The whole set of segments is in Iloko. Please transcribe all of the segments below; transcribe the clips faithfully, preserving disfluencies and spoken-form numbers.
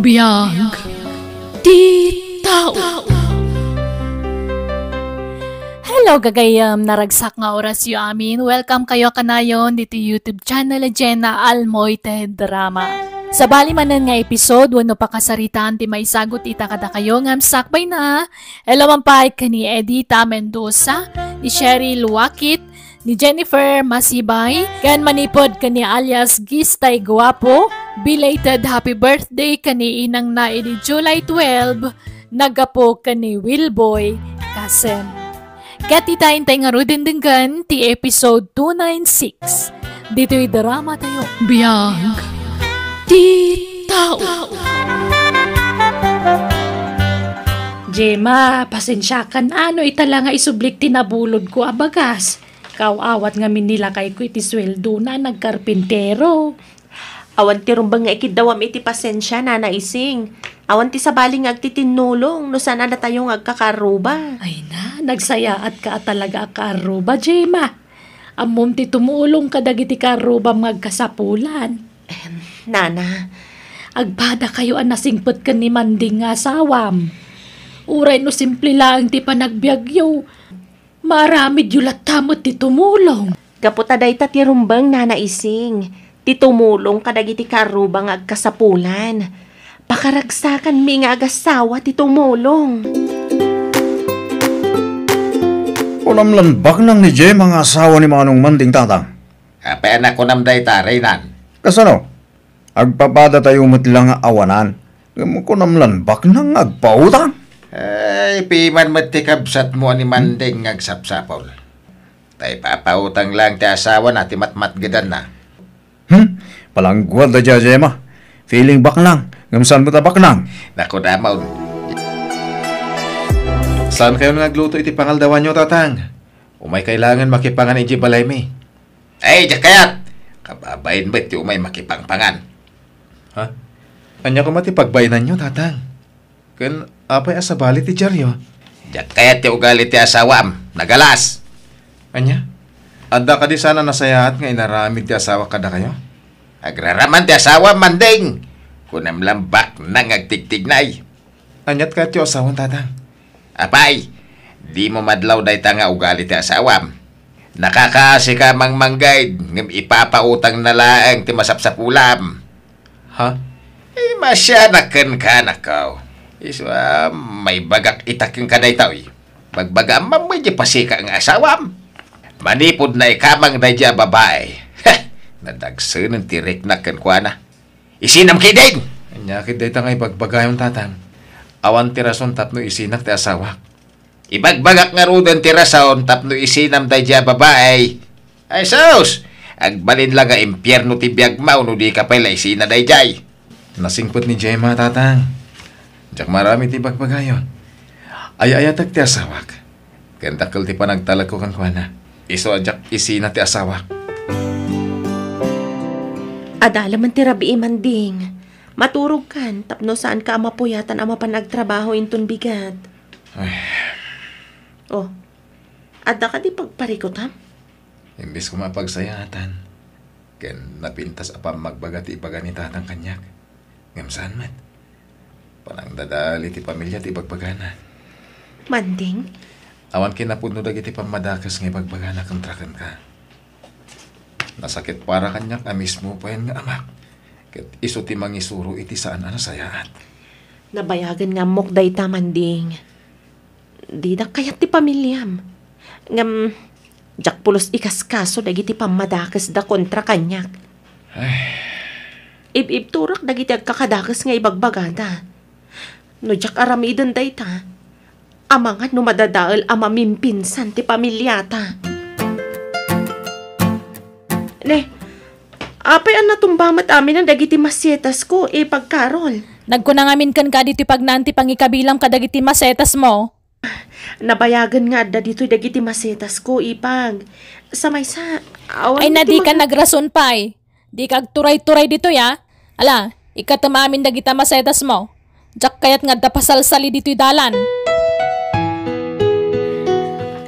Biag ti tao. Hello, gagayem. Naragsak nga orasyo amin. Welcome kayo kanayon ditoy YouTube channel a Jenna Almoite Drama. Sabali manen nga episode wenno pakasaritaan ti maisagut ita kadakayo ngem sakbayna, hello man pay ken ni Edita Mendoza, ni Sherry Luakit, ni Jennifer Masibay, ken manipud ken ni alias Gistay Guapo, belated happy birthday ken ni inangna idi July twelve, naggapu ken ni Wilboy Kasem. Ket ita intay ngaruden denggen ti episode two nine six ditoy drama tayo. Biag ti tao. Jema, pasensiaka no ita la nga isublik ti nabulodko a bagas. Kaaw-awat ngamin ni lakayko iti sueldona a nagkarpintero. Awan ti rumbeng nga ikiddawam iti pasensia, Nana Ising. Awan ti sabali nga agtitinnulong no saan a datayo nga agkakaarruba. Ay na, nagsayaatka a talaga a kaarruba, Jema. Ammom ti tumulong kadagiti kaarrubam nga agkasapulan. Em, Nana. Agpadakayo a nasingpet ken ni Manding nga asawam. Uray no simple laeng ti panagbiagyo, maaramidyo latta met ti tumulong. Gapu ta dayta ti rumbeng, Nana Ising, ti tumulong kadagiti kaarruba nga agkasapulan. Pakaragsakanmi nga agassawa ti tumulong. Kunam lan baknang ni Jema nga asawa ni Manong Manding, Tatang. Apay a nakunam dayta, Reynan? Kasano? Agpapadatayo met la nga awanan. Ngem kunam lan baknang nga agpautang? Ay, piman met ti kabsatmo a ni Manding nga agsapsapul. Ta ipapautang laeng ti asawana ti matmatgedanna. Hmm? Palangguad daydiay a Jema. Feeling baknang, ngem saan met a baknang? Naku, damon. Saan kayon nga agluto iti pangaldawanyo, Tatang? Umay kailangan makipangan idiay balaymi. Ay, diak kayat! Kababain met ti umay makipangpangan. Ha? Ania koma ti pagbainanyo, Tatang? Ken apay a sabali ti diaryo? Diak kayat ti ugali ti asawam. Nagalas! Ania? Adda kadi saan a nasayaat nga inaramid ti asawak kadakayo? Agraraman ti asawam, Manding! Kunam lan baknang nga agtigtignay. Aniat kayatyo a sawen, Tatang? Apay, dimo madlaw dayta nga ugali ti asawam. Nakakaasika a mangmanggaid, ngem ipapautangna laeng ti masapsapulam. Ha? Eh, masianak kenka, nakaw. Isu a, maibagak ita kenka daytoy. Bagbagaam man met diay pasika nga asawam. Manipud naikamang daydiay a babai. Heh, nadagsenen ti riknak kenkuana. Isinam ketdin! Ania ketdi dayta nga ibagbagayon, Tatang? Awan ti rason tapno isinak ti asawak. Ibagbagak ngaruden ti rason tapno isinam daydiay a babai. Ay sus! Agbalin la nga impierno ti biagmo no di ka pay la isina daydiay. Nasingpet ni Jema, Tatang. Diak maaramid ti ibagbagayon. Ay-ayatek ti asawak. Ken dakkel ti panagtalekko kenkuana. Isu a diak isina ti asawak. Adda laeng ti rabii, Manding. Maturogkan tapno saanka a mapuyatan a mapan agtrabaho inton bigat. Ay. Oh, adda kadi pagparikutam? Imbes koma a pagsayaatan, ken napintas a pammagbaga ti ibaga ni Tatang kaniak. Ngem saan met. Panangdadael iti pamilia ti ibagbagana. Manding? Awan kinapudno dagiti pammadakes nga ibagbagana kontra kenka. Nasakit para kaniak a mismo payen nga amak, ket isu ti mangisuro iti saan a nasayaat. Nabayagen nga ammok dayta, Manding. Didak kayat ti pamiliam. Ngem, diak pulos ikaskaso dagiti pammadakesda kontra kaniak. Ay. Ib-ibturak dagiti agkakadakes nga ibagbagada. No diak aramiden dayta, amangan no madadael a mamimpinsan ti pamiliata. Ne, apay a natumba met amin dagiti masetasko, Ipag Carol? Nagkuna ngamin kenka ditoy pagnaan ti pangikabilam kadagiti masetasmo. Nabayagen nga adda ditoy dagiti masetasko, Ipag. Sa maysa, awan Ay, met ti nadika maga- nagrason pay. Dika agturay-turay ditoy, a. Ala, ikkatem amin dagita masetasmo. Diak kayat nga adda pasalsali ditoy dalan.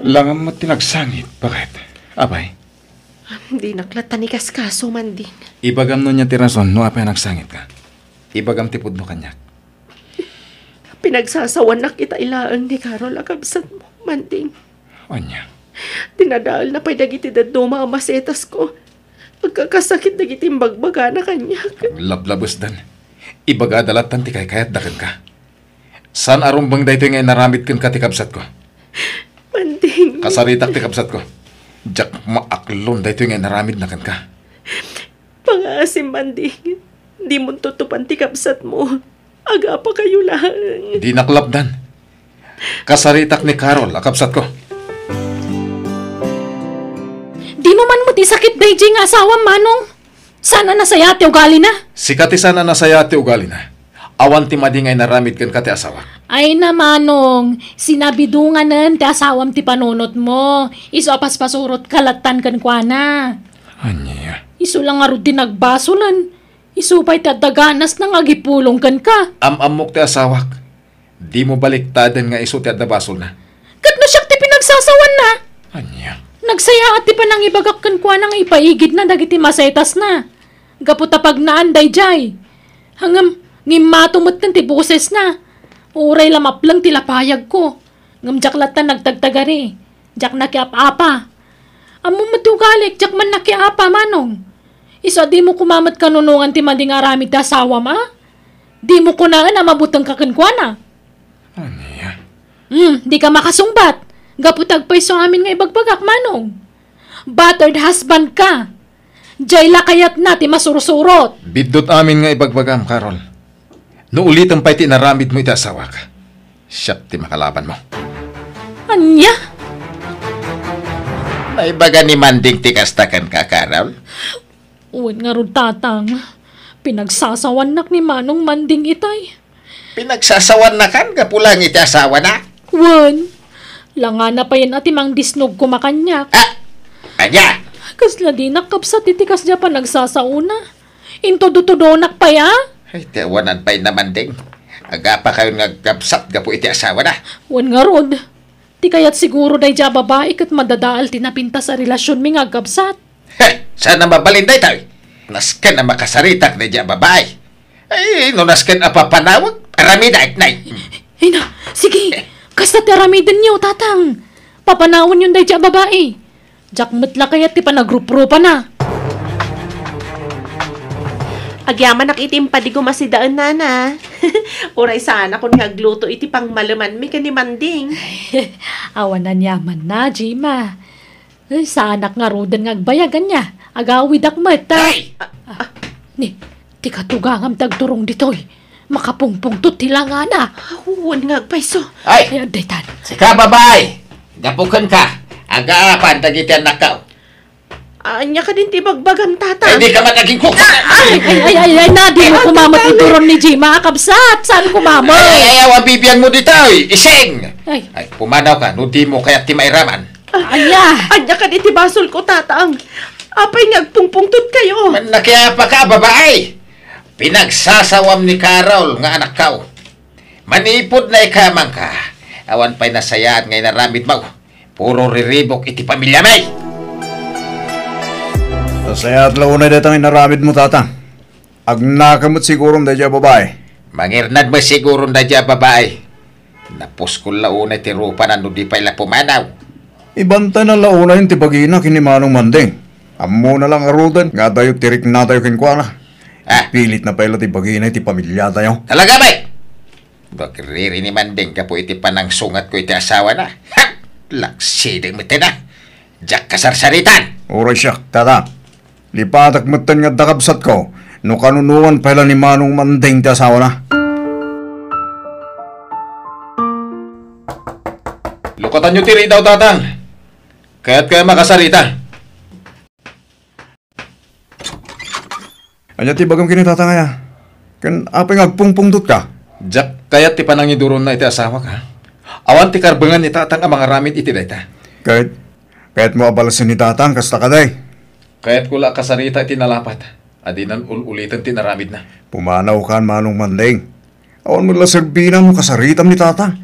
Langam met ti nagsangit, baket. Apay? Dinak latta nikaskaso, Manding. Ibagam no ania ti rason no apay a nagsangitka. Ibagam ti pudno kaniak. Pinagsasawanak ita ilaeng ni Carol a kabsatmo, Manding. Ania? Dinadaelna pay dagiti dadduma a masetasko. Agkakasakit dagiti imbagbagana kaniak. Lablabesdan. Ibagada lattan ti kaykayatda kenka. Saan a rumbeng daytoy nga inaramid kenka ti kabsatko. Manding. Kasaritak ti kabsatko. Diak maaklon daytoy nga inaramidna kenka. Pangaasim, Manding. Dimon tutupan ti kabsatmo. Agapakayo laeng. Dinak lapdan. Kasaritak ni Carol a kabsatko. Dimo man met isakit daydiay nga asawam, Manong. Saan a nasayaat ti ugalina? Sika ti saan a nasayaat ti ugalina. Awan ti madi nga inaramid kenka ti asawak. Ay na, Manong, sinabidonganen ti asawam ti panunotmo. Isu a paspasurotka lattan kenkuana. Ania? Isu la ngarud ti nagbasolen. Isu pay ti adda ganasna nga agipulong kenka. Am-ammok ti asawak. Dimo baliktaden nga isu ti adda basolna. Ket no siak ti pinagsasawanna? Ania? Nagsayaat ti panangibagak kenkuana nga ipaigidna dagiti masetasna. Gapu ta pagnaan daydiay. Ngem, ngimmato metten ti bosesna. Uray la mapleng ti lapayagko. Ngem diak latta nagtagtagari. Diak nakiap-apa. Ammom met ti ugalik, diak man nakiapa, Manong. Isu a dimo koma met kanunongan ti madi nga aramid ti asawam, a? Dimo kunaen a mabutengka kenkuana. Ania? Hmm, dika makasungbat. Gapu ta agpayso amin nga ibagbagak, Manong. Battered husband ka. Diay la kayatna ti masursurot. Biddut amin nga ibagbagam, Carol. No ulitem pay ti inaramidmo iti asawak, siak ti makalabanmo. Ania? Naibaga ni Manding ti kasta kenka, Carol? Wen ngarud, Tatang. Pinagsasawannak ni Manong Manding itay. Pinagsasawannakan gapu laeng iti asawana? Wen, langana payen a ti mangdisnog koma kaniak. Ah! Ania? Kasla dinak kabsat iti kasdiay a panagsasaona. Intudotudonak pay a? Ay, ti awanan pay na, Manding. Agapakayon nga agkabsat gapu iti asawana. Wen ngarud, ti kayat siguro daydiay a babai ket madadael ti napintas a relasionmi nga agkabsat. He, saan a mabalin daytoy? Nasken a makasaritak daydiay a babai. Ay, no nasken a papanawek, aramidek, nay. Ay na, sige. Kasta ti aramidenyo, Tatang. Papanawenyon daydiay a babai. Diak met la kayat ti panagruprupana. Agyamanak iti impadigum a sidaen, Nana. Uray saanakon nga agluto iti pangmalemanmi ken ni Manding. Awan aniamanna, Jima. Ay, saanak ngaruden nga agbayag, ania? Agawidak met, a. Ay! Ah, ni, ti katugangam ti agturong ditoy. Makapungpungtot ti langana. Awan nga agpayso. Ay! Ay, adda itan. Sika, babai! Gapu kenka, agaapan dagiti annakko. Ania kadin ti ibagbagam, Tatang? Ay, di ka man naging kuk- Ay, ay, ay, ay, ay, na, dimo koma met ituron ni Jima, kabsat. Saan koma met? Ay, ay, awan bibiangmo ditoy. Ising! Ay. Ay, pumanawka, no dimo kayat ti mairaman. Ania? Ania kadi ti basolko, Tatang? Apay nga agpungpungtotkayo? Nakiapaka a babai. Pinagsasawam ni Carol nga anakko. Manipud naikamangka, awan pay nasayaat nga inaramidmo. Puro riribuk iti pamiliami. Nasayaat la unay dayta nga inaramidmo, Tatang. Agnaka met siguron daydiay a babai. Mangirnad met siguron daydiay a babai. Napuskol la unay ti rupana no di pay la pumanaw. Ibantayna la unay ti bagina ken ni Manong Manding. Ammona la ngaruden nga adayo ti riknatayo kenkuana. Ah. Ipilitna pay la ti bagina iti pamiliatayo. Talaga, bay? Agriri ni Manding gapu iti panangsungatko iti asawana. Ha! Laksideng metten a. Diak kasarsaritan. Uray siak, Tatang. Lipatek metten nga adda kabsatko no kanunongan pay la ni Manong Manding ti asawana. Lukatanyo ti ridaw, Tatang. Kayatko a makasarita. Ania ti ibagam ken ni Tatang aya? Ken apay nga agpungpungtotka? Diak kayat ti panangiduronna iti asawak, a. Awan ti karbengan ni Tatang a mangaramid iti dayta. Ket, kayatmo a balasen ni Tatang kasta kadi? Kayatko la a kasarita iti nalapat, a dinan ul-uliten ti inaramidna. Pumanawkan, Manong Manding. Awan met la serbina no kasaritam ni Tatang.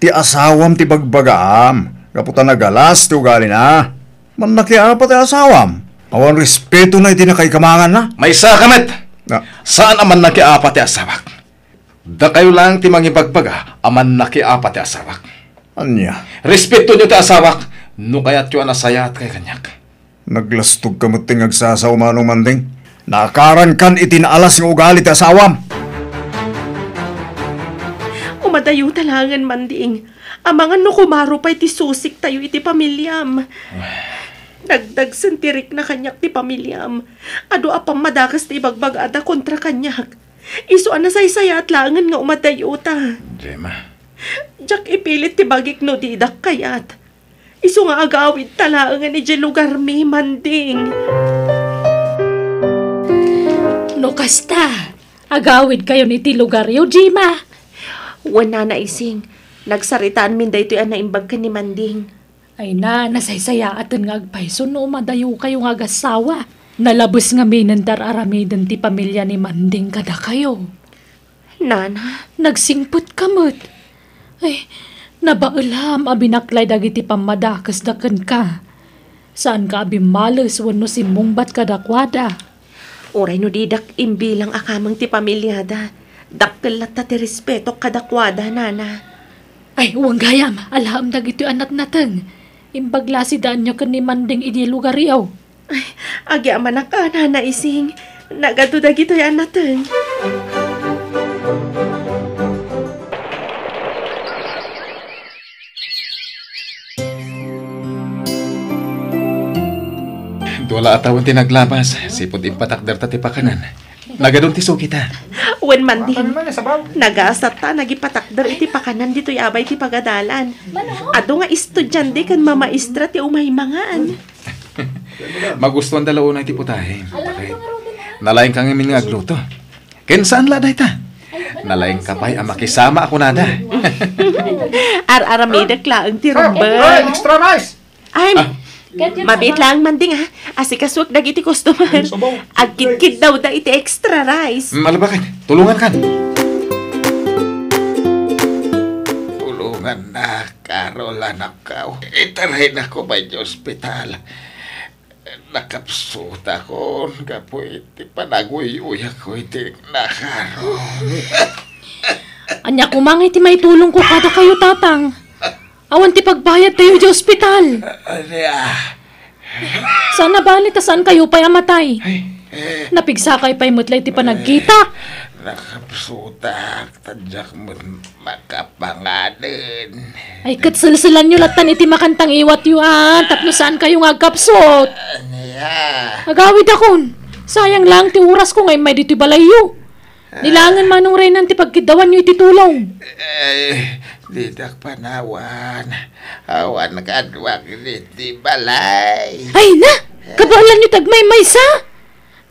Ti asawam ti bagbagaam, gapu ta nagalas ti ugalina. Mannakiapa ti asawam. Awan respetona iti nakaikamanganna. Maysaka met! Na, saan a mannakiapa ti asawak. Dakayo lang ti mangibagbaga a mannakiapa ti asawak. Ania? Respetonyo ti asawak no kayatyo a nasayaat kay kaniak. Naglastogka met ti agsasaw, Manong Manding. Naakarankan iti naalas nga ugali ti asawam. Umadayota laengen, Manding. Amangan no kumaro pay ti susiktayo iti pamiliam. Nagdagsen ti rikna kaniak ti pamiliam. Adu a pammadakes ti ibagbagada kontra kaniak. Isu a nasaysayaat laengen nga umadayota. Gemma. Diak ipilit ti bagik no didak kayat. Isu nga agawidta laengen idiay lugarmi, Manding. No kasta, agawidkayon iti lugaryo, Gemma. Wen, Nana Ising, nagsaritaanmin daytoy a naimbag ken ni Manding. Ay na, nasaysayaaten nga agpayso no umadayokayo nga agassawa. Nalabes ngamin ti ar-aramiden ti pamilia ni Manding kadakayo. Nana? Nagsingpetka met. Ay, nabaelam a binaklay dagiti pammadakesda kenka. Saanka a bimmales wenno simmungbat kadakuada. Uray no didak imbilang a kameng ti pamiliada, dakkel latta ti respetok kadakuada, Nana. Ay, wen gayam, alaem dagitoy a natnateng. Imbag la sidaanyo ken ni Manding idiay lugaryo. Ay, agyamanak a, Nana Ising. Nagadu dagitoy a nateng. Dua la a tawen ti naglabas, sipud impatakderta ti pakanan. Nagadun ti sukita. Wen, Manding. Nagasatta a nagipatakder iti pakanan ditoy abay ti pagadalan. Adu nga estudiante ken mamaestra ti umay mangan. Magustuanda la unay ti putahe. Nalaingka ngamin nga agluto. Ken saan la dayta? Nalaingka pay a makisama a kunada. Ar-aramidek laeng ti rumbeng. Ay, extra rice! Ay, mabiit laeng, Manding, ha? Asikasuek dagiti customer. Agkidkiddawda iti extra rice. Malibaken, tulongankan. Tulongannak, Carol, anakko. Itaraynako pay ti ospital. Nakapsutakon gapu iti panaguyuyakko iti nakaron. Ania koma ngay ti maitulongko kadakayo, Tatang? Awan ti pagbayadtayo iti ospital. Ania? Saan a bali ta saankayo pay a matay. Ay, eh. Napigsakay pay met la iti panagkita. Nakapsutak, ta diak met makapanganen. Ay, ket selselanyo lattan iti makantangiwatyo, a, tapno saankayo nga agkapsut. Ania? Agawidakon. Sayang laeng ti orasko nga immay ditoy balayyo. Ni laengen manong Renan ti pagkiddawanyo iti tulong. Ay, didak panawan. Awan kaduak ditoy balay. Ay na! Kabaelanyo ti agmaymaysa!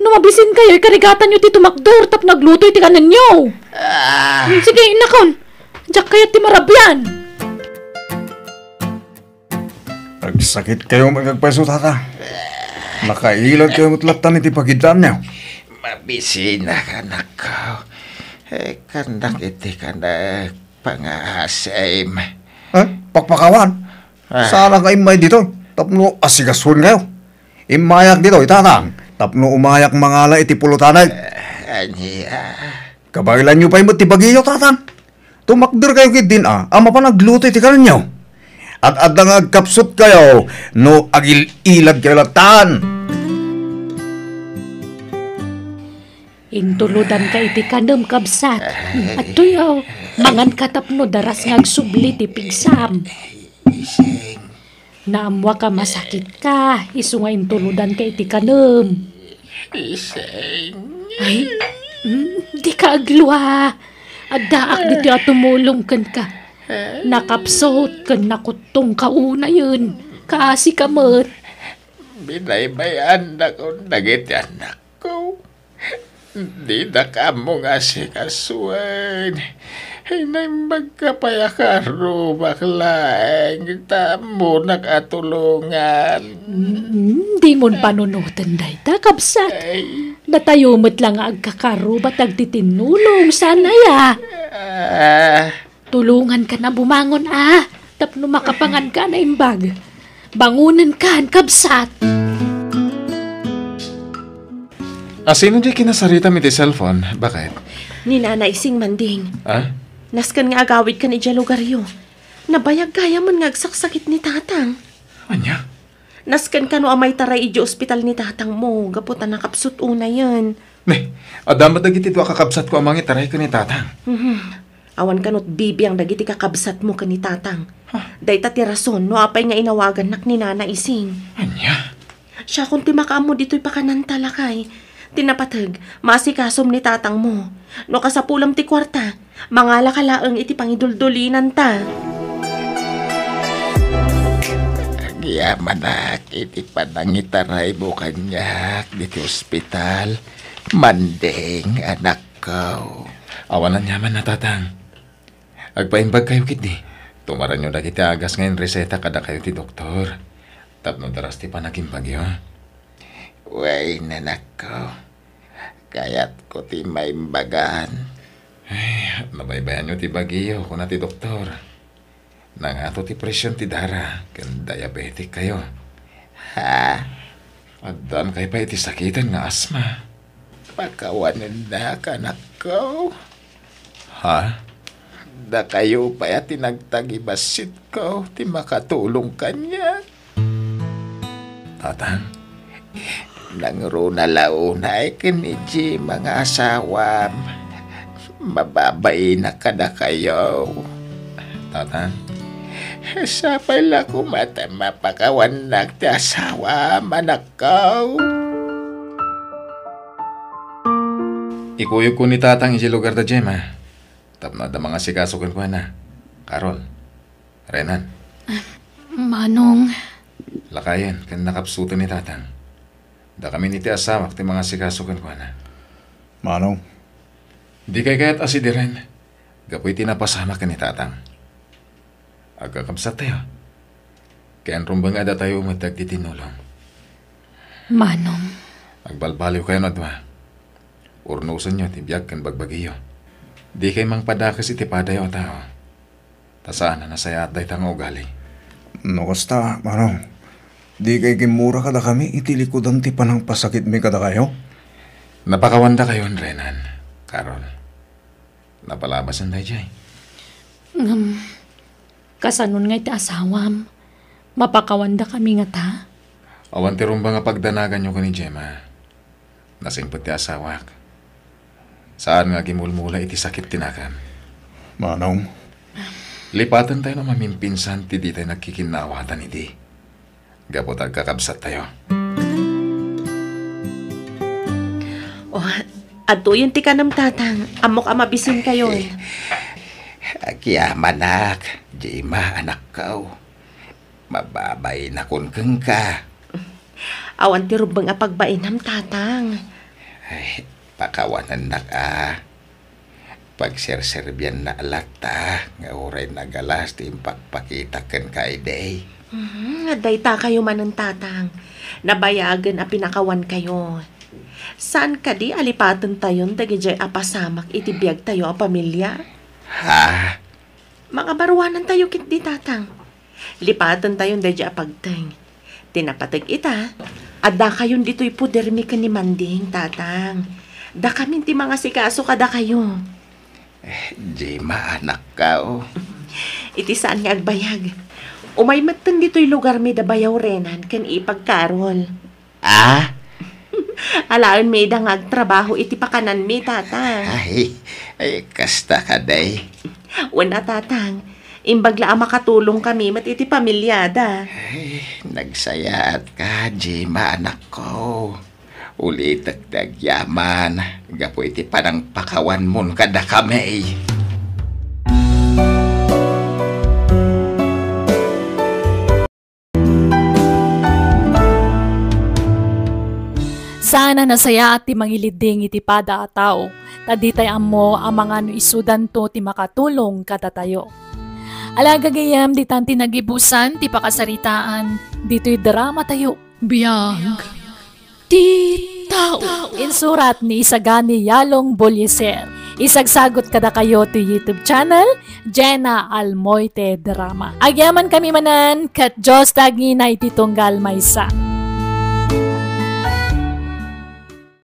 No mabisinkayo, ikarigatanyo ti tumakder tapno agluto iti kanenyo. Ah. Hmm, sige, innakon. Diak kayat ti marabian. Agsakitkayo met agpayso, Tata. Nakailadkayo met lattan iti pagiddaanyo. Mabisinak, anakko. Eh, kandak iti kanak pangaasim. Eh, pakpakawan? Ah. Saan nga immay ditoy? Tapno asikasuenkayo. Immayak ditoy, Tatang, tapno umayak mangala iti pulotana. Eh, ania? Kabaelanyo pay met ti bagiyo, Tatang. Tumakderkayo ketdin a, a mapan agluto iti kanenyo. Ad-adda nga agkapsutkayo no agil-iladkayo lattan. Intulodanka iti kanem, kabsat. Adtoy, o, manganka tapno daras nga agsubli ti pigsam. Iseng. Naammoak a masakitka, isu nga intulodanka iti kanem. Iseng. Ay, mm, dika aglua. Addaak ditoy a tumulong kenka. Nakapsut ken nakuttongka unayen. Kaasika met. Binaybay-annakon dagiti annakko. Didak ammo nga asikasuen. Naimbagka pay a karrubak laeng ta ammonak a tulongan. Mm, dimon panunoten dayta, kabsat. Ay. Datayo met la nga agkakarruba ti agtitinnulong, saan aya? Ah. Tulongankan a bumangon a, tapno makapanganka a naimbag. Bangonenkan, kabsat. Asino diay kinasaritam iti cellphone? Bakit? Ni Nana Ising, Manding. Ah? Nasken nga agawidkan idiay lugaryo. Nabayag gayamen nga agsaksakit ni Tatang. Ania? Nasken kano a maitaray idiay ospital ni tatangmo gapu ta nakapsut unayen. Ne, adda met dagiti dua a kakabsatko a mangitaray ken ni Tatang. Mhm. Awan kano ti bibiang dagiti kakabsatmo ken ni Tatang. Huh? Dayta ti rason no apay nga inawagannak ni Nana Ising. Ania? Siakon ti makaammo ditoy pakananta, lakay. Ti napateg, maasikasom ni tatangmo. No kasapulam ti kuarta, mangalaka laeng iti pangiduldulinanta. Agyamanak iti panangitaraymo kaniak ditoy ospital, Manding, anakko. Awan aniaman a, Tatang. Agpaimbagkayo ketdi. Tumaranyo dagiti agas nga inreseta kadakayo ti doktor tapno daras ti panagimbagyo. Wen, anakko. Kayatko ti maimbagan. Ay, nabaybayanyo ti bagiyo, kuna ti doktor. Nangato ti presion ti dara ken diabetic kayo. Ha? Addan kay pay iti sakiten nga asma. Pakawanennak, anakko. Ha? Dakayo pay a ti nagtagibasitko ti makatulong kaniak. Tatang? Nangruna la unay ken ni Jim nga asawam. Mababaina kadakayo. Tatang? Sapay la koma ta mapakawannak ti asawam, anakko. Ikuyogko ni Tatang idiay lugar da Gemma. Tapno adda mangasikaso kenkuana. Carol. Renan. Manong. Lakayen ken nakapsuten ni Tatang. Dakamin iti asawak ti mangasikaso kenkuana. Manong. Dikay kayat a sidiren gapu iti napasamak ken ni Tatang. Agkakabsattayo. Ken rumbeng a datayo met dagiti nulong. Manong. Agbalbaliwkayon a dua. Urnosenyo ti biag ken bagbagiyo. Dikay mangpadakes iti padayo a tao. Ta saan a nasayaat dayta nga ugali. No kasta, Manong, dikay kimmura kadakami iti likudan ti panangpasakitmi kadakayo? Napakawandakayon, Renan, Carol. Napalabasen daydiay. Ngem, kasanon nga iti asawam? Mapakawandakami ngata? Awan ti rumbeng a pagdanaganyo ken ni Gemma. Nasingpet ti asawak. Saan nga agimulmula iti sakit ti nakam. Manong. Lipatentayon a mamimpinsan ti ditay nagkikinnaawatan idi. Gapu ta agkakabsattayo. Oh, adtoyen ti kanem, Tatang. Ammok a mabisinkayon. Agyamanak, Gemma, anakko. Mababainakon kenka. Awan ti rumbeng a pagbainam, Tatang. Ay, pakawanennak a. Pagserserbiannak latta nga uray nagalas ti impakpakitak kenka idi. Mhm, dayta kayo manen, Tatang. Nabayagen a pinakawankayo. Saan kadi a lipatentayon dagidiay a pasamak iti biagtayo a pamilia? Ha? Mangabaruanantayo ketdi, Tatang. Lipatentayon daydiay a pagteng. Ti napateg ita, addakayon ditoy podermi ken ni Manding, Tatang. Dakamin ti mangasikaso kadakayo. Eh, Gemma, anakko. Iti saan nga agbayag. Umay metten ditoy lugarmi da Bayaw Renan ken Ipag Carol. Ah? Alaenmi ida nga agtrabaho iti pakananmi, Tatang. Ay, ay, kasta kadi. Wen a, Tatang. Imbag la a makatulongkami met iti pamiliada. Ay, nagsayaatka, Gemma, anakko. Ulitek ti agyaman gapu iti panangpakawanmon kadakami. Saan a nasayaat ti mangilidding iti pada a tao, ta ditay ammo a mangano isudanto ti makatulong kadatayo. Ala, gagayyem, ditan ti nagibusan ti pakasaritaan ditoy dramatayo. Biag ti tao. Insurat ni Isagani Yalong Bolieser. Isagsagot kadakayo ti YouTube channel, Jenna Almoite Drama. Agyamankami manen, ket Dios ti agngina iti tunggal maysa.